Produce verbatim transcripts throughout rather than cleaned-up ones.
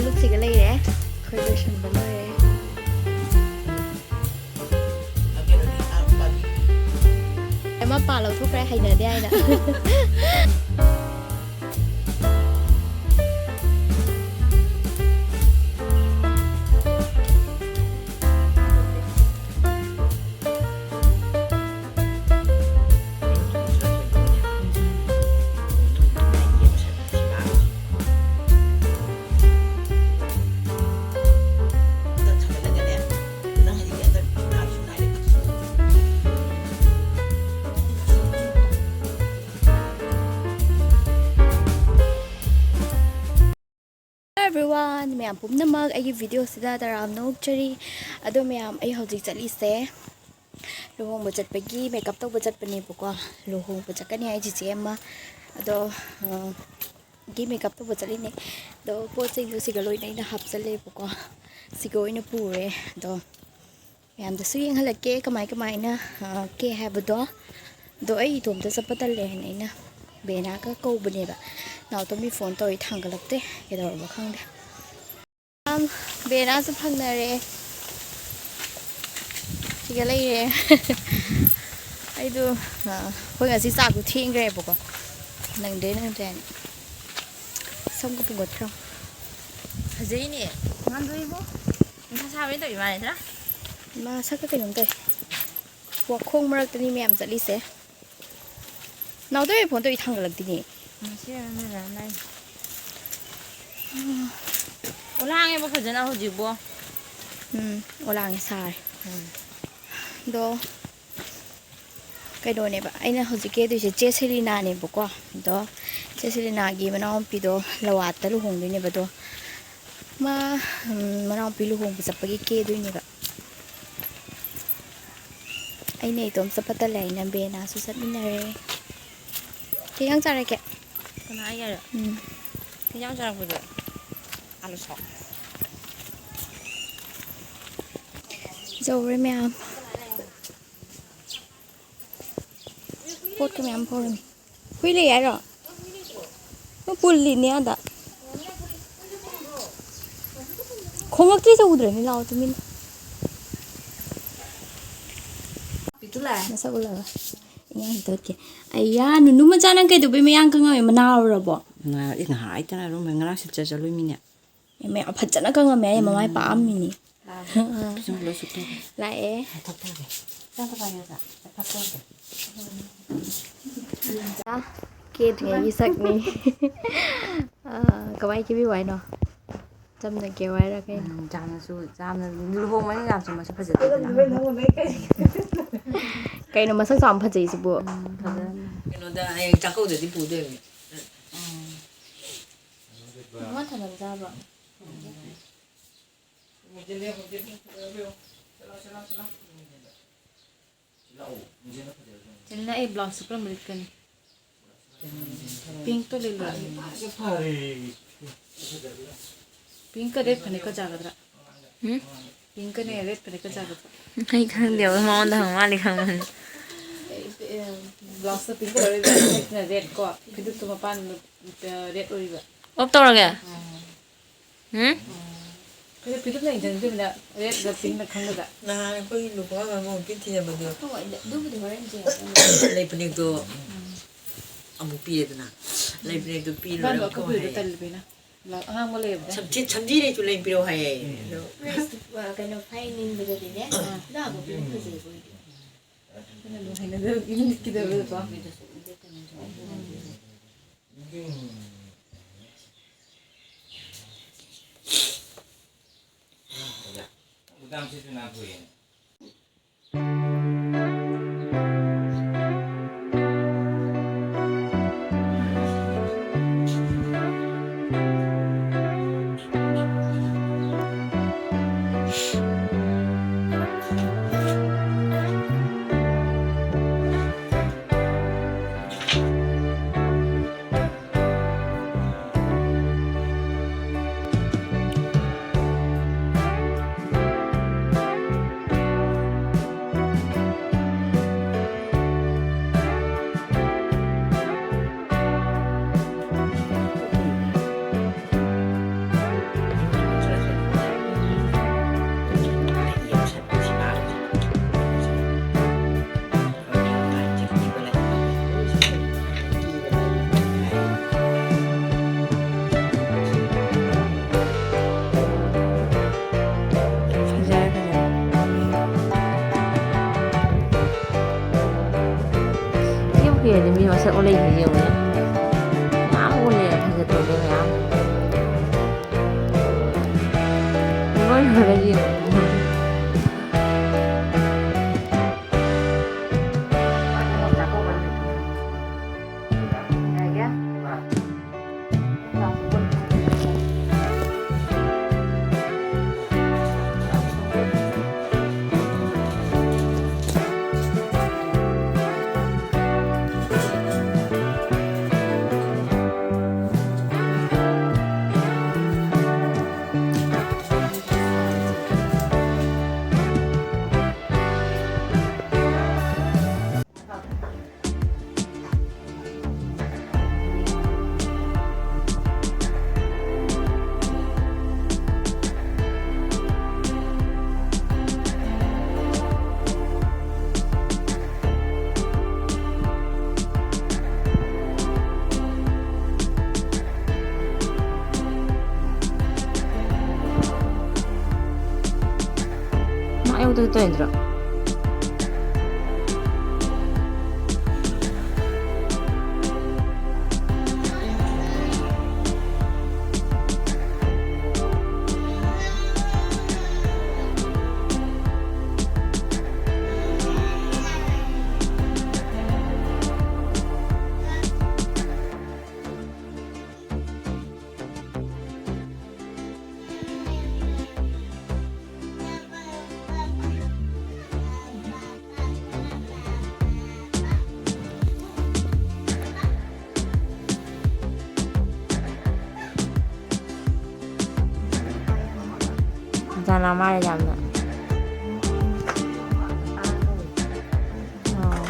ꯂꯨꯛꯁꯤꯒ ꯂꯩꯔꯦ꯫ ꯑꯩꯈꯣꯏ ꯂꯣꯏꯁꯤꯟꯕ ꯂꯣꯏꯔꯦ꯫ ꯑꯃ ꯄꯥ ꯂꯧꯊꯣꯛꯈ꯭ꯔꯦ, ꯍꯩꯅꯗꯦ ꯍꯥꯏꯅ꯫ Everyone, ꯃꯌꯥꯝ ꯄꯨꯝꯅꯃꯛ ꯑꯩꯒꯤ ꯚꯤꯗꯤꯑꯣꯁꯤꯗ ꯇꯔꯥꯝꯅ ꯑꯣꯛꯆꯔꯤ꯫ ꯑꯗꯣ ꯃꯌꯥꯝ, ꯑꯩ ꯍꯧꯖꯤꯛ ꯆꯠꯂꯤꯁꯦ ꯂꯨꯍꯣꯡꯕ ꯆꯠꯄꯒꯤ ꯃꯦꯀꯞ ꯇꯧꯕ ꯆꯠꯄꯅꯦꯕꯀꯣ꯫ ꯂꯨꯍꯣꯡꯕ ꯆꯠꯀꯅꯤ ꯍꯥꯏ ꯆꯤꯆꯦ ꯑꯃ꯫ ꯑꯗꯣ, ꯑ, ꯒꯤ ꯃꯦꯀꯞ ꯇꯧꯕ ꯆꯠꯂꯤꯅꯦ꯫ ꯑꯗꯣ ꯄꯣꯠ ꯆꯩꯗꯣ ꯁꯤꯒ ꯂꯣꯏꯅ ꯑꯩꯅ ꯍꯥꯞꯆꯜꯂꯦꯕꯀꯣ꯫ ꯁꯤꯒ ꯑꯣꯏꯅ ꯄꯨꯔꯦ꯫ ꯑꯗꯣ ꯃꯌꯥꯝꯗꯁꯨ ꯌꯦꯡꯍꯜꯂꯛꯀꯦ ꯀꯃꯥꯏ ꯀꯃꯥꯏꯅ, ꯑ, ꯀꯦ ꯍꯥꯏꯕꯗꯣ꯫ ꯑꯗꯣ ꯑꯩ ꯏꯇꯣꯝꯇ ꯆꯠꯄ ꯇꯜꯂꯦ ꯍꯥꯏꯅ ꯑꯩꯅ ꯕꯦꯅꯥꯒ ꯀꯧꯕꯅꯦꯕ꯫ ꯅꯥꯎꯇꯣꯝꯕꯤ ꯐꯣꯟ ꯇꯧꯔꯤ, ꯊꯥꯡꯒꯠꯂꯛꯇꯦ, ꯀꯩꯗꯧꯔꯕ ꯈꯪꯗꯦ꯫ ꯕꯦꯅꯥꯁꯨ ꯐꯪꯅꯔꯦ꯫ ꯁꯤꯒ ꯂꯩꯔꯦ꯫ ꯑꯩꯗꯣ, ꯑ, ꯑꯩꯈꯣꯏ ꯉꯁꯤ ꯆꯥꯛꯇꯣ ꯊꯦꯡꯈ꯭ꯔꯦꯕꯀꯣ꯫ ꯅꯪꯗ꯭ꯔꯦ, ꯅꯪꯗ꯭ꯔꯦ ꯍꯥꯏꯅ꯫ ꯁꯝꯒ ꯄꯨꯡꯒꯠꯈ꯭ꯔꯕ꯫ ꯐꯖꯩꯅꯦ꯫ ꯉꯥꯟꯗꯣꯏꯕꯣ꯫ ꯅꯨꯡꯁꯥ ꯁꯥꯕꯩ ꯇꯧꯔꯤ ꯃꯥꯜꯂꯦꯗ꯫ ꯃꯥ ꯁꯛꯀ ꯀꯩꯅꯣꯝ ꯇꯧꯋꯦ꯫ ꯋꯥꯈꯣꯡ ꯃꯔꯛꯇꯅꯤ ꯃꯌꯥꯝ ꯆꯠꯂꯤꯁꯦ꯫ ꯅꯥꯎꯇꯣꯏ ꯐꯣꯟ ꯇꯧꯔꯤ ꯊꯥꯡꯒꯠꯂꯛꯇꯦꯅꯦ꯫ ꯉꯁꯤ ꯑꯃ ꯂꯩꯔꯝꯗꯥꯏ꯫ ꯑꯣꯂꯥꯡꯉꯦꯕ ꯐꯖꯅ ꯍꯧꯖꯤꯛꯕꯣ꯫ ꯎꯝ, ꯑꯣꯂꯥꯡꯉꯦ ꯁꯥꯔꯦ꯫ ꯎꯝ꯫ ꯑꯗꯣ ꯀꯩꯅꯣꯅꯦꯕ, ꯑꯩꯅ ꯍꯧꯖꯤꯛ ꯀꯦꯗꯣꯏꯁꯦ ꯆꯦ ꯁꯦꯂꯤꯅꯥꯅꯦꯕꯀꯣ꯫ ꯑꯗꯣ ꯆꯦ ꯁꯦꯂꯤꯅꯥꯒꯤ ꯃꯅꯥꯎꯅꯨꯄꯤꯗꯣ ꯂꯋꯥꯠꯇ ꯂꯨꯍꯣꯡꯗꯣꯏꯅꯦꯕ꯫ ꯑꯗꯣ ꯃꯥ, ꯎꯝ, ꯃꯅꯥꯎꯅꯨꯄꯤ ꯂꯨꯍꯣꯡꯕ ꯆꯠꯄꯒꯤ ꯀꯦꯗꯣꯏꯅꯦꯕ꯫ ꯑꯩꯅ ꯏꯇꯣꯝ ꯆꯠꯄ ꯇꯜꯂꯦ ꯍꯥꯏꯅ ꯕꯦꯅꯥꯁꯨ ꯆꯠꯃꯤꯟꯅꯔꯦ꯫ ꯀꯩ ꯏꯟꯖꯥꯡ ꯆꯥꯔꯛꯀꯦ? ꯀꯅꯥ, ꯑꯩ ꯍꯥꯏꯔꯣ? ꯎꯝ꯫ ꯀꯩ ꯏꯟꯖꯥꯡ ꯆꯥꯔꯛꯄꯗꯣ? ꯑꯥꯂꯨ ꯁꯣꯛ꯫ ꯌꯧꯔꯦ ꯃꯌꯥꯝ꯫ ꯄꯣꯠꯀ ꯃꯌꯥꯝ ꯐꯥꯎꯔꯝꯃꯤ꯫ ꯍꯨꯏ ꯂꯩ ꯍꯥꯏꯔꯣ? ꯃꯣꯏ ꯄꯨꯜꯂꯤꯅꯦ ꯑꯥꯗ꯫ ꯍꯣꯡꯉꯛꯇ꯭ꯔꯤꯁꯦ ꯎꯗ꯭ꯔꯅꯤ, ꯂꯥꯛꯑꯣ ꯇꯨꯃꯤꯟꯅ꯫ ꯄꯤꯇꯨ ꯂꯥꯛꯑꯦ꯫ ꯃꯁꯛ ꯎꯠꯂꯒ꯫ ꯏꯉꯥꯡ ꯇꯣꯠꯀꯦ꯫ ꯑꯩꯌꯥ, ꯅꯨꯅꯨ ꯃꯆꯥ, ꯅꯪ ꯀꯩꯗꯧꯕꯩ ꯃꯌꯥꯡ ꯀꯪꯉꯝꯃꯤ? ꯃꯅꯥ ꯍꯧꯔꯕꯣ? ꯉꯥ-, ꯑꯦ, ꯉꯍꯥꯛ ꯂꯩꯇꯅ ꯑꯗꯨꯝ ꯉꯔꯥꯡ ꯁꯤꯠꯆ ꯆꯠꯂꯨꯃꯤꯅꯦ꯫ ꯑꯦ, ꯃꯌꯥꯝ ꯐꯖꯅ ꯀꯪꯉꯝꯃꯦ, ꯑꯩ ꯃꯃꯥꯏ ꯄꯥꯛꯑꯝꯃꯤꯅꯤ꯫ ꯂꯥꯛꯑꯦ꯫ ꯂꯥꯛꯑꯦ꯫ ꯆꯥꯛ ꯊꯛꯑꯒꯦ꯫ ꯆꯥꯛ ꯊꯛꯑꯒꯦ, ꯆꯥꯛ꯫ ꯆꯥꯛ ꯊꯛꯑꯒꯦ꯫ ꯀꯦꯗ꯭ꯔꯤꯉꯩꯒꯤ ꯁꯛꯅꯤ꯫ ꯑꯥ, ꯀꯃꯥꯏ ꯀꯦꯕꯤꯌꯨ ꯍꯥꯏꯅꯣ? ꯆꯝꯅ ꯀꯦꯌꯨ ꯍꯥꯏꯔ ꯀꯩꯅꯣ? ꯎꯝ, ꯌꯥꯝꯅꯁꯨ, ꯌꯥꯝꯅ ꯂꯨꯍꯣꯡꯕꯅꯤꯅ ꯌꯥꯝꯁꯨ ꯃꯁꯛ ꯐꯖꯗꯦꯗꯅ꯫ ꯀꯩꯅꯣ ꯃꯁꯛꯁꯨ ꯌꯥꯝ ꯐꯖꯩꯁꯤꯕꯨ? ꯎꯝ, ꯐꯖꯔꯝꯃꯦ꯫ ꯀꯩꯅꯣꯗ ꯍꯌꯦꯡ ꯆꯥꯛꯀꯧꯕꯗꯗꯤ ꯄꯨꯗꯣꯏꯅꯦ꯫ ꯎꯝ꯫ ꯃꯉꯥ ꯊꯝꯃꯝ ꯆꯥꯕ꯭ꯔꯣ? ꯆꯦꯂꯤꯅꯥ, ꯑꯩ ꯕ꯭ꯂꯥꯎꯁꯁꯦ ꯀꯔꯝꯕ ꯂꯤꯠꯀꯅꯤ? ꯄꯤꯡꯛꯇꯣ ꯂꯤꯠꯂꯣ꯫ ꯄꯤꯡꯛꯀ ꯔꯦꯗ ꯐꯅꯦꯛꯀ ꯆꯥꯒꯗ꯭ꯔꯥ? ꯎꯝ? ꯄꯤꯡꯛꯀꯅꯦ ꯔꯦꯗ ꯐꯅꯦꯛꯀ ꯆꯥꯒꯗ꯭ꯔꯥ? ꯑꯩ ꯈꯪꯗꯦꯕ, ꯃꯉꯣꯟꯗ ꯍꯪ ꯃꯥꯜꯂꯤ ꯈꯪꯕꯅꯤ꯫ ꯕ꯭ꯂꯥꯎꯁꯇ ꯄꯤꯡꯛ ꯀꯂꯔ ꯔꯦꯗ ꯀꯣ, ꯐꯤꯗꯨꯛꯇꯣ ꯃꯄꯥꯟ ꯔꯦꯗ ꯑꯣꯏꯔꯤꯕ꯫ ꯑꯣꯐ ꯇꯧꯔꯒꯦ? ꯎꯝ? ꯀꯩꯅꯣ ꯐꯤꯗꯨꯛꯅ ꯏꯟꯖꯟꯗꯣꯏꯃꯤꯅ ꯔꯦꯗ ꯄꯤꯡꯛꯅ ꯈꯪꯒꯗ꯭ꯔꯥ? ꯅꯍꯥꯟ ꯑꯩꯈꯣꯏꯒꯤ ꯂꯨꯍꯣꯡꯕ ꯑꯃ ꯅꯨꯄꯤ ꯊꯤꯅꯕꯗꯣ꯫ ꯍꯣꯏ, ꯑꯗꯨꯕꯨꯗꯤ ꯍꯣꯔꯦꯟ ꯌꯦꯡꯉꯒꯦ꯫ ꯂꯩ ꯐꯅꯦꯛꯇꯣ ꯑꯃꯨꯛ ꯄꯤꯔꯦꯗꯅ꯫ ꯂꯩ ꯐꯅꯦꯛꯇꯣ ꯄꯤꯔꯣ, ꯑꯄꯥꯝꯕ ꯂꯧꯊꯣꯛꯑꯣ ꯑꯀꯛꯄꯗꯣ ꯍꯥꯏꯌꯦ꯫ ꯇꯜꯂꯤꯕꯩꯅ꯫ ꯕ꯭ꯂꯥꯎꯁ ꯑꯍꯥꯡꯕ ꯂꯩꯕꯗ꯫ ꯁꯝꯖꯦꯠ, ꯁꯝꯖꯦꯠ ꯂꯩꯁꯨ ꯂꯩ ꯄꯤꯔꯛꯑꯣ ꯍꯥꯏꯌꯦ꯫ ꯑꯗꯣ ꯀꯩꯅꯣ ꯐꯅꯦꯛ ꯏꯟꯕꯗꯗꯤꯅꯦ, ꯑꯥ꯫ ꯈꯨꯗꯥꯡ ꯑꯀꯛꯄꯤꯅ ꯐꯖꯩꯕ ꯑꯩꯗꯤ꯫ ꯑꯗꯨꯅ ꯑꯗꯨꯝ ꯍꯩꯅꯗꯕꯒꯤ ꯂꯤꯠꯈꯤꯗꯕꯗꯣ꯫ ꯁꯛ ꯑꯣꯜꯂꯛꯏꯁꯦ ꯌꯦꯡꯉꯨꯅꯦ꯫ ꯃꯌꯥꯝ ꯑꯣꯜꯂꯦ, ꯐꯖ ꯇꯧꯗꯦ ꯃꯌꯥꯝ꯫ ꯂꯣꯏ ꯂꯣꯏꯔ ꯌꯦꯡꯉꯨ꯫ ꯅꯪ ꯑꯌꯨꯛꯇ ꯇꯧꯔꯤꯗ꯭ꯔꯣ? ꯖꯅꯥ ꯃꯥꯜꯂꯦ ꯌꯥꯝꯅ꯫ ꯑꯣ꯫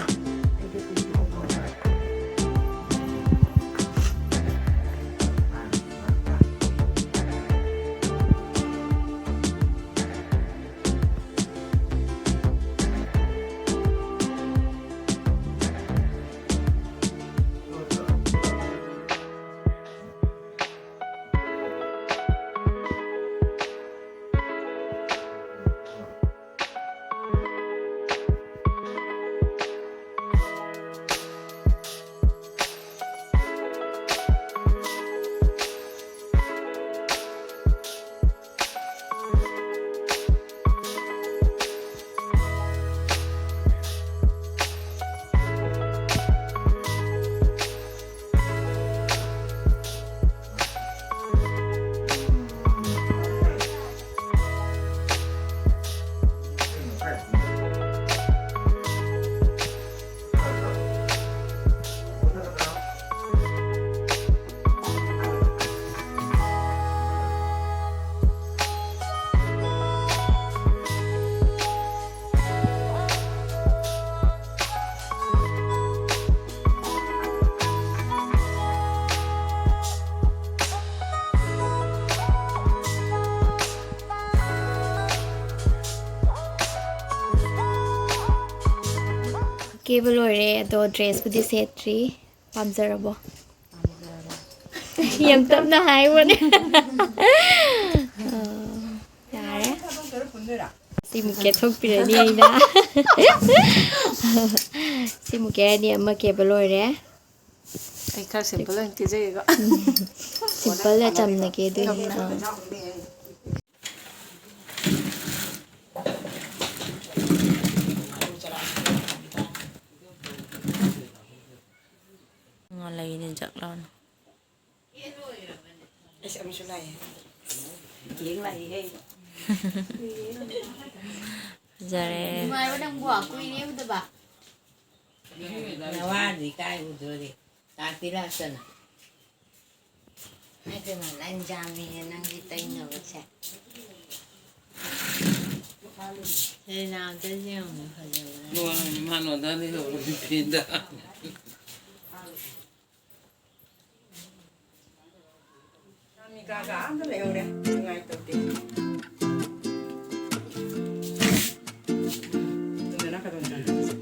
ꯀꯦꯕ ꯂꯣꯏꯔꯦ, ꯑꯗꯣ ꯗ꯭ꯔꯦꯁꯄꯨꯗꯤ ꯁꯦꯠꯇ꯭ꯔꯤ꯫ ꯄꯥꯝꯖꯔꯕꯣ? ꯌꯥꯝ ꯇꯞꯅ ꯍꯥꯏꯕꯅꯦ꯫ ꯑ, ꯌꯥꯔꯦ꯫ ꯁꯤꯃꯨꯛ ꯀꯦꯊꯣꯛꯄꯤꯔꯅꯤ ꯑꯩꯅ꯫ ꯁꯤꯃꯨꯛ ꯀꯦꯔꯅꯤ, ꯑꯃ ꯀꯦꯕ ꯂꯣꯏꯔꯦ꯫ ꯑꯩ ꯈꯔ ꯁꯤꯝꯄꯜ ꯑꯣꯏꯅ ꯀꯦꯖꯒꯦꯀꯣ꯫ ꯁꯤꯝꯄꯜ ꯑꯆꯝꯅ ꯀꯦꯗꯣꯏꯅꯦ꯫ ꯑꯥ꯫ ꯉꯥ ꯂꯩꯅꯦ ꯖꯛ ꯂꯥꯎꯅ꯫ ꯑꯩꯁ ꯑꯃꯁꯨ ꯂꯥꯛꯑꯦ꯫ ꯌꯦꯡ ꯂꯥꯛꯏꯍꯦ꯫ ꯐꯖꯔꯦ꯫ ꯅꯨꯡꯉꯥꯏꯕ ꯅꯪꯕꯨ? ꯀꯨꯏꯔꯦ ꯎꯗꯕ꯫ ꯅꯋꯥꯗꯤ ꯀꯥꯏ ꯎꯗꯣꯔꯤ? ꯂꯥꯛꯇꯤ ꯂꯥꯛꯇꯅ꯫ ꯏꯃꯥ, ꯂꯟꯖꯥꯃꯤꯅꯦ ꯅꯪꯒꯤ ꯇꯩꯅꯕꯁꯦ꯫ ꯁꯦ, ꯅꯥꯝꯇ ꯌꯦꯡꯉꯨꯅꯦ, ꯐꯖꯕ꯭ꯔꯥ? ꯂꯣꯏꯔꯦ, ꯏꯃꯥ ꯅꯣꯟꯗ ꯂꯩꯍꯧꯔꯦ, ꯐꯤꯗ꯫ ꯃꯤ ꯀꯥ ꯀꯥ ꯑꯝꯇ ꯂꯩꯍꯧꯔꯦ, ꯅꯨꯡꯉꯥꯏꯇꯕꯗꯤ꯫ ꯑꯗꯨꯗꯅ ꯀꯩꯗꯧꯔꯦ?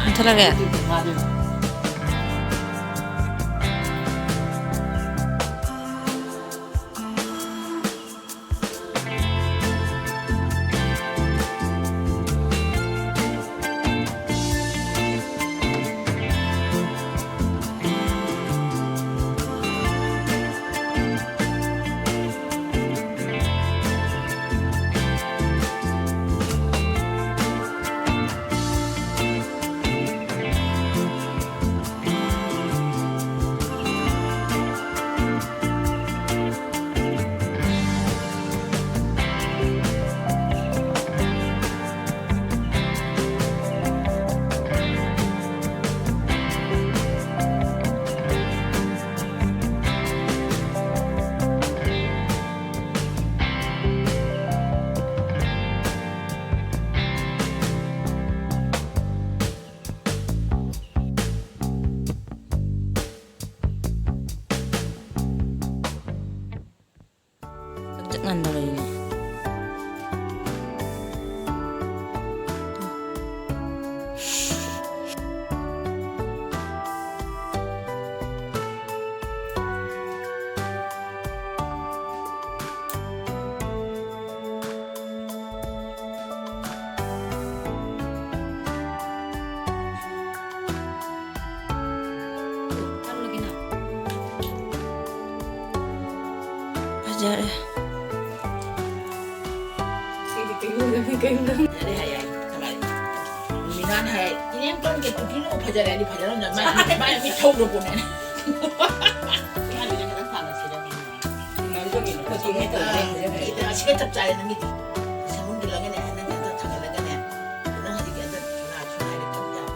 ꯃꯨꯊꯠꯂꯒꯦ꯫ ꯉꯟꯗꯔꯛꯏꯅꯦ꯫ ꯐꯖꯔꯦ꯫ ꯁꯤꯗꯤ ꯀꯩꯅꯣꯗꯅꯤ, ꯀꯩꯅꯣꯗꯅꯤ꯫ ꯐꯖꯔꯦ ꯍꯥꯏ, ꯍꯥꯏ꯫ ꯀꯃꯥꯏꯅ? ꯃꯤꯅꯥꯅ ꯍꯥꯏ, "ꯏꯅꯦꯝ ꯀꯣꯟꯒꯤ ꯄꯨꯈ꯭ꯔꯤꯅꯕꯨ ꯐꯖꯔꯦ ꯍꯥꯏꯗꯤ ꯐꯖꯔꯝꯗ꯭ꯔꯥ? ꯃꯥꯏ, ꯃꯥꯏ ꯃꯤꯠ ꯊꯧꯗ꯭ꯔ ꯄꯣꯠꯅꯦ"꯫ ꯃꯥꯏꯗꯨꯅ ꯈꯤꯇꯪ ꯊꯥꯡꯒꯠꯁꯤꯔ ꯈꯪꯗꯦ꯫ ꯐꯣꯇꯣ ꯍꯦꯛ ꯇꯧꯔꯦ, ꯐꯖꯔꯦ꯫ ꯑꯁꯤꯒ ꯆꯞ ꯆꯥꯔꯦ ꯅꯪꯒꯤꯗꯤ꯫ ꯁꯝꯕꯨꯝ ꯄꯨꯜꯂꯒꯅꯦ, ꯅꯪꯒꯤ ꯑꯗꯨ ꯊꯥꯡꯒꯠꯂꯒꯅꯦ, ꯅꯪ ꯍꯧꯖꯤꯛꯀꯤ ꯑꯗꯨ ꯁꯅꯥ, ꯁꯅꯥꯒꯤ ꯀꯞ ꯌꯥꯕ꯫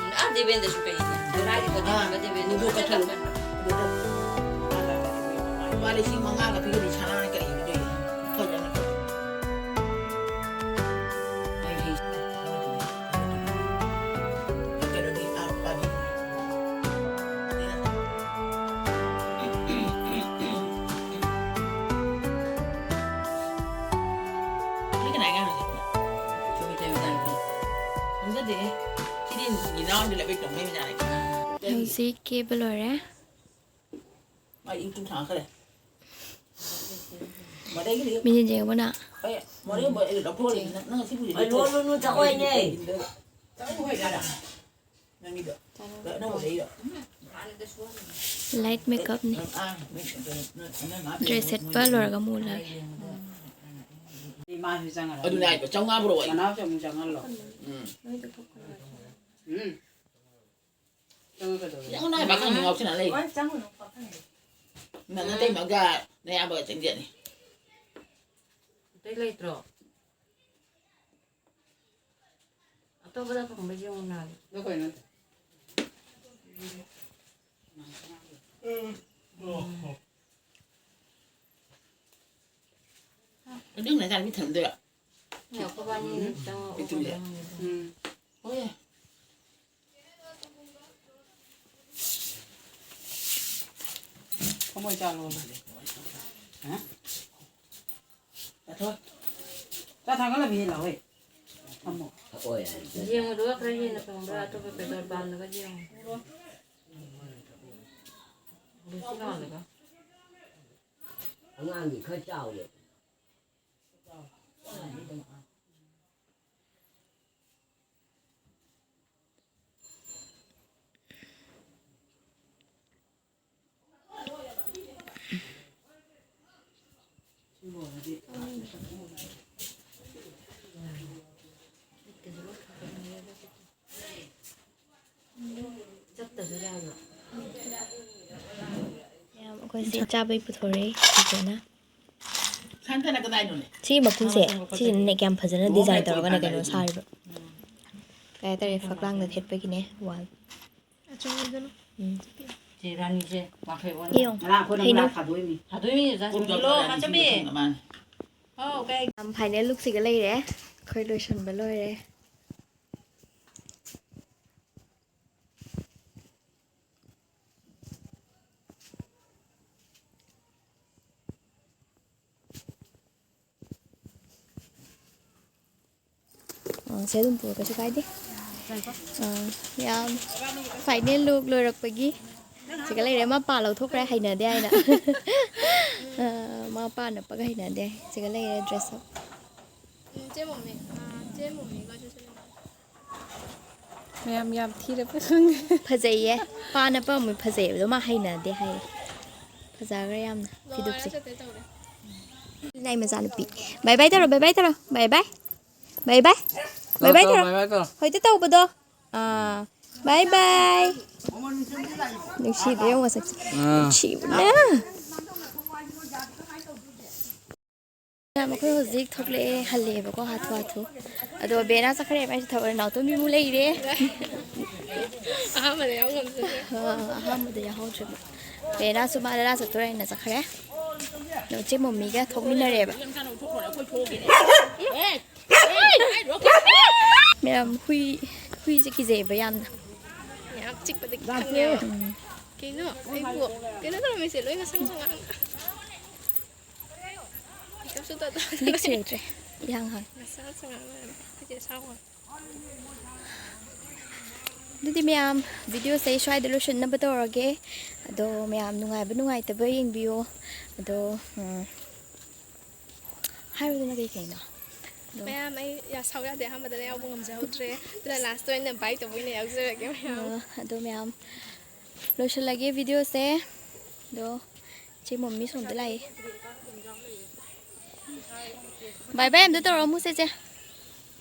ꯎꯝ, ꯑꯥ ꯗꯦꯕꯦꯟꯗ꯭ꯔꯁꯨ ꯀꯩꯅꯦ? ꯁꯅꯥꯒꯤ ꯄꯣꯠ ꯑꯥ, ꯊꯝꯕ ꯗꯦꯕꯦꯟꯗ꯭ꯔ ꯂꯨꯗꯣ ꯀꯞꯊꯠꯂꯣ꯫ ꯂꯨꯗꯣ꯫ ꯂꯨꯄꯥ ꯂꯤꯁꯤꯡ ꯃꯉꯥꯒ ꯄꯤꯒꯗꯤ ꯁꯅꯥꯅ ꯀꯔꯤ ꯏꯗꯣꯏꯅꯣ? ꯐꯖꯅ ꯀꯞꯄꯣ꯫ ꯑꯩ ꯍꯩ-, ꯀꯩꯅꯣꯗꯤ, ꯑꯥ, ꯄꯥꯕꯤ꯫ ꯁꯤ ꯀꯅꯥꯏ ꯑꯉꯥꯡꯅꯣ ꯁꯤꯕꯣ? ꯁꯨꯃꯤꯇꯥꯒꯤ ꯃꯆꯥꯅꯨꯄꯤ꯫ ꯈꯪꯖꯗꯦꯍꯦ꯫ ꯁꯤꯗꯤ ꯌꯦꯅꯥꯎꯒꯤ ꯂꯕꯦꯛ ꯇꯧꯅꯩ ꯃꯆꯥꯅꯤ꯫ ꯍꯧꯖꯤꯛ ꯀꯦꯕ ꯂꯣꯏꯔꯦ꯫ ꯃꯥ ꯏꯪ ꯊꯥꯡꯈ꯭ꯔꯦ꯫ ꯃꯗꯩꯒꯤꯗꯤ ꯃꯤꯅꯤꯠ ꯌꯦꯡꯉꯨꯅ꯫ ꯑꯩ ꯃꯣꯔꯦ ꯃꯣꯔꯦ ꯂꯧꯊꯣꯛꯑꯅꯤ꯫ ꯅꯪ, ꯅꯪ ꯉꯁꯤꯕꯨꯗꯤ ꯑꯩ ꯂꯣꯜꯂꯨꯅꯨ, ꯆꯥꯛꯑꯣꯏꯅꯦ꯫ ꯆꯥꯛꯎ ꯍꯥꯏꯗꯅ꯫ ꯅꯪꯒꯤꯗꯣ꯫ ꯆꯥꯔꯣ꯫ ꯑꯅꯧꯕ ꯂꯩꯔꯣ꯫ Light makeupꯅꯤ꯫ ꯑꯥ, ꯅꯪ, ꯅꯪ, ꯅꯪ, ꯅꯪ ꯉꯥꯏꯍꯥꯛ dress ꯂꯩꯔꯝꯃꯣ, ꯁꯦꯠꯄ ꯃꯣꯏ ꯂꯣꯏꯔꯒ ꯑꯃꯨꯛ ꯎꯅꯔꯦ꯫ ꯃꯥꯁꯨ ꯆꯪꯉꯔꯣꯏ꯫ ꯑꯗꯨꯅꯦ ꯍꯥꯏꯗꯣ, ꯆꯥꯝꯃꯉꯥ ꯄꯨꯔꯛꯑꯣ ꯑꯩ꯫ ꯃꯅꯥꯎꯁꯨ ꯑꯃꯨꯛ ꯆꯪꯍꯜꯂꯣ꯫ ꯎꯝ꯫ ꯎꯝ꯫ ꯆꯪꯉꯛꯀꯗꯧꯔꯦ꯫ ꯌꯥꯝ ꯅꯥꯏ ꯄꯥꯈꯪ ꯉꯥꯎꯁꯤꯟꯅ ꯂꯩ꯫ ꯍꯣꯏ, ꯆꯪꯉꯨꯅꯨ, ꯄꯥꯈꯪ꯫ ꯅꯪ ꯅꯇꯩꯃꯒ ꯅꯌꯥꯝꯕꯒ ꯆꯪꯖꯅꯤ꯫ ꯑꯇꯩ ꯂꯩꯇ꯭ꯔꯣ? ꯑꯇꯣꯞꯄꯗ ꯐꯪꯕ ꯌꯦꯡꯉꯨ ꯅꯥꯕ꯫ ꯑꯗꯣ ꯀꯩꯅꯣ? ꯎꯝ꯫ ꯑꯗꯨꯝ ꯂꯩꯀꯥꯏ ꯃꯤ ꯊꯝꯗꯣꯏꯔꯣ? ꯉꯥꯏꯈꯣ, ꯑꯩꯈꯣꯏꯕꯥꯅꯤ ꯆꯪꯉꯛꯑꯣ꯫ ꯄꯤꯇꯨꯝꯁꯦ꯫ ꯎꯝ꯫ ꯍꯣꯏ꯫ ꯊꯃꯣꯏ ꯆꯥ ꯂꯣꯜꯂꯣ꯫ ꯍꯥ? ꯆꯥ ꯊꯥꯡꯒꯠꯂꯝꯃꯤ ꯂꯥꯎꯋꯦ꯫ ꯊꯝꯃꯣ꯫ ꯊꯛꯑꯣ ꯌꯥꯔꯦ꯫ ꯌꯦꯡꯉꯨꯗꯨꯒ ꯈꯔ ꯍꯦꯟꯅ ꯐꯪꯕ꯭ꯔꯥ? ꯑꯇꯣꯞꯄ ꯄꯦꯇ꯭ꯔꯣꯜ ꯄꯥꯝꯗꯒ ꯌꯦꯡꯉꯨ꯫ ꯂꯨꯁꯤ ꯂꯥꯎꯍꯜꯂꯒ꯫ ꯑꯉꯥꯡꯗꯤ ꯈꯔ ꯆꯥꯎꯔꯦ꯫ ꯃꯌꯥꯝ ꯑꯩꯈꯣꯏ ꯁꯤ ꯆꯥꯕꯩ ꯄꯨꯊꯣꯔꯛꯏ ꯆꯤꯆꯦꯅ꯫ ꯁꯥꯟꯇꯅ ꯀꯗꯥꯏꯅꯣꯅꯦ? ꯁꯤꯒꯤ ꯃꯀꯨꯁꯦ, ꯁꯤꯁꯤꯅꯅꯦ ꯀꯌꯥꯝ ꯐꯖꯅ ꯗꯤꯖꯥꯏꯟ ꯇꯧꯔꯒꯅꯦ ꯀꯩꯅꯣ ꯁꯥꯔꯤꯕ꯫ ꯀꯩ ꯍꯥꯏꯇꯥꯔꯦ, ꯐꯛꯂꯥꯡꯗ ꯊꯦꯠꯄꯒꯤꯅꯦ, ꯋꯥꯜ꯫ ꯎꯝ꯫ ꯁꯤ ꯔꯥꯅꯤꯁꯦ ꯋꯥꯡꯈꯩ ꯑꯣꯟ-, ꯌꯦꯡꯉꯣ꯫ ꯉꯔꯥꯡ ꯑꯩꯈꯣꯏꯅ ꯍꯩꯅꯧ꯫ ꯃꯨꯂꯥ ꯊꯥꯗꯣꯛꯏꯅꯤ꯫ ꯊꯥꯗꯣꯛꯏꯃꯤ, ꯖꯥꯁꯃꯤꯟ꯫ ꯃꯥꯅꯦ꯫ ꯍꯥꯎ, ꯀꯩ? ꯌꯥꯝ ꯐꯥꯏꯅꯦꯜ ꯂꯨꯛꯁꯤꯒ ꯂꯩꯔꯦ꯫ ꯑꯩꯈꯣꯏ ꯂꯣꯏꯁꯟꯕ ꯂꯣꯏꯔꯦ꯫ ꯑ, ꯁꯦ ꯑꯗꯨꯝ ꯄꯨꯔꯣ, ꯀꯩꯁꯨ ꯀꯥꯏꯗꯦ꯫ ꯑ, ꯌꯥꯝ ꯐꯥꯏꯅꯦꯜ ꯂꯨꯛ ꯂꯣꯏꯔꯛꯄꯒꯤ ꯁꯤꯒ ꯂꯩꯔꯦ꯫ ꯃꯥ ꯄꯥ ꯂꯧꯊꯣꯛꯈ꯭ꯔꯦ, ꯍꯩꯅꯗꯦ ꯍꯥꯏꯅ꯫ ꯑ, ꯃꯥ ꯄꯥ ꯅꯞꯄꯒ ꯍꯩꯅꯗꯦ꯫ ꯁꯤꯒ ꯂꯩꯔꯦ ꯗ꯭ꯔꯦꯁ ꯑꯞ꯫ ꯎꯝ, ꯆꯦ ꯃꯣꯃꯤ꯫ ꯑ, ꯆꯦ ꯃꯣꯃꯤꯒ ꯆꯦ ꯁꯦꯂꯤꯅꯥ꯫ ꯃꯌꯥꯝ ꯌꯥꯝ ꯊꯤꯔꯕ ꯈꯪꯗꯦ꯫ ꯐꯖꯩꯌꯦ꯫ ꯄꯥꯅ ꯄꯥꯝꯃꯤ ꯐꯖꯩꯌꯦꯕꯗꯣ ꯃꯥ ꯍꯩꯅꯗꯦ ꯍꯥꯏꯌꯦ꯫ ꯐꯖꯈ꯭ꯔꯦ ꯌꯥꯝꯅ ꯐꯤꯗꯨꯛꯁꯦ꯫ ꯂꯣꯏꯔꯦ, ꯆꯠꯇꯣꯏ ꯇꯧꯔꯦ꯫ ꯂꯩ ꯃꯆꯥꯅꯨꯄꯤ꯫ ꯕꯥꯏ ꯕꯥꯏ ꯇꯧꯔꯣ, ꯕꯥꯏ ꯕꯥꯏ ꯇꯧꯔꯣ, ꯕꯥꯏ ꯕꯥꯏ꯫ ꯕꯥꯏ ꯕꯥꯏ꯫ ꯇꯧꯔꯣ, ꯕꯥꯏ ꯕꯥꯏ ꯇꯧꯔꯣ, ꯇꯧꯔꯣ꯫ ꯕꯥꯏ ꯕꯥꯏ ꯇꯧꯔꯣ꯫ ꯍꯧꯖꯤꯛꯇ ꯇꯧꯕꯗꯣ꯫ ꯑꯥ꯫ ꯕꯥꯏ ꯕꯥꯏ꯫ ꯅꯨꯡꯁꯤꯗꯦ ꯌꯦꯡꯉꯣ ꯃꯁꯛꯁꯦ꯫ ꯑꯥ꯫ ꯅꯨꯡꯁꯤꯕꯅ꯫ ꯃꯌꯥꯝ, ꯑꯩꯈꯣꯏ ꯍꯧꯖꯤꯛ ꯊꯣꯛꯂꯛꯑꯦ, ꯍꯜꯂꯛꯑꯦꯕꯀꯣ, ꯍꯥꯊꯨ ꯍꯥꯊꯨ꯫ ꯑꯗꯣ ꯕꯦꯅꯥ ꯆꯠꯈ꯭ꯔꯦ, ꯃꯥꯏꯁꯦ ꯊꯕꯛ ꯅꯥꯎꯇꯣꯝꯕꯤꯃꯨꯛ ꯂꯩꯔꯦ꯫ ꯑꯍꯥꯟꯕꯗ ꯌꯥꯎ ꯉꯝꯗ꯭ꯔꯦ꯫ ꯑ, ꯑꯍꯥꯟꯕꯗ ꯌꯥꯎꯍꯧꯗ꯭ꯔꯦꯕ꯫ ꯕꯦꯅꯥꯁꯨ ꯃꯥ ꯂꯥ ꯆꯠꯇꯣꯔꯦꯅ ꯆꯠꯈ꯭ꯔꯦ꯫ ꯑꯗꯣ ꯏꯆꯦ ꯃꯣꯃꯤꯒ ꯊꯣꯛꯃꯤꯟꯅꯔꯦꯕ꯫ ꯃꯌꯥꯝ, ꯍꯨꯏ, ꯍꯨꯏꯁꯦ ꯀꯤꯖꯩꯌꯦꯕ ꯌꯥꯝꯅ꯫ ꯌꯥꯝ ꯆꯤꯛꯄꯗꯤ ꯈꯪꯉꯦꯕ꯫ ꯎꯝ꯫ ꯀꯩꯅꯣ? ꯑꯩꯕꯨ ꯀꯩꯅꯣ ꯇꯧꯔꯝꯃꯤꯁꯦ ꯂꯣꯏ ꯉꯁꯪ ꯉꯁꯪ ꯉꯥꯡꯉ꯫ ꯂꯤꯛꯁꯨ ꯌꯧꯗ꯭ꯔꯦ꯫ ꯏꯍꯥꯡ ꯍꯥꯡ꯫ ꯑꯗꯨꯗꯤ ꯃꯌꯥꯝ, ꯚꯤꯗꯤꯑꯣꯁꯦ ꯑꯩ ꯁ꯭ꯋꯥꯏꯗ ꯂꯣꯏꯁꯤꯟꯅꯕ ꯇꯧꯔꯒꯦ꯫ ꯑꯗꯣ ꯃꯌꯥꯝ ꯅꯨꯡꯉꯥꯏꯕ ꯅꯨꯡꯉꯥꯏꯇꯕ ꯌꯦꯡꯕꯤꯌꯣ꯫ ꯑꯗꯣ, ꯎꯝ, ꯍꯥꯏꯔꯨꯗꯅ ꯀꯩ ꯀꯩꯅꯣ? ꯑꯗꯣ ꯃꯌꯥꯝ, ꯑꯩ ꯌꯥ-, ꯁꯥꯎ ꯌꯥꯗꯦ, ꯑꯍꯥꯟꯕꯗꯅ ꯌꯥꯎꯕ ꯉꯝꯖꯍꯧꯗ꯭ꯔꯦ, ꯑꯗꯨꯅ ꯂꯥꯁꯇ ꯑꯣꯏꯅ ꯕꯥꯏ ꯇꯧꯕ ꯑꯣꯏꯅ ꯌꯥꯎꯖꯔꯒꯦ ꯃꯌꯥꯝ꯫ ꯑ, ꯑꯗꯣ ꯃꯌꯥꯝ, ꯂꯣꯏꯁꯤꯜꯂꯒꯦ ꯚꯤꯗꯤꯑꯣꯁꯦ꯫ ꯑꯗꯣ ꯆꯦ ꯃꯣꯃꯤ ꯁꯣꯝꯗ ꯂꯥꯛꯑꯦ꯫ ꯕꯥꯏ ꯕꯥꯏ ꯑꯝꯇ ꯇꯧꯔꯛꯑꯝꯃꯨꯁꯦ, ꯆꯦ꯫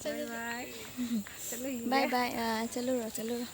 ꯆꯠꯂꯨꯁꯦ꯫ ꯕꯥꯏ ꯕꯥꯏ꯫ ꯑꯥ, ꯆꯠꯂꯨꯔꯣ, ꯆꯠꯂꯨꯔꯣ꯫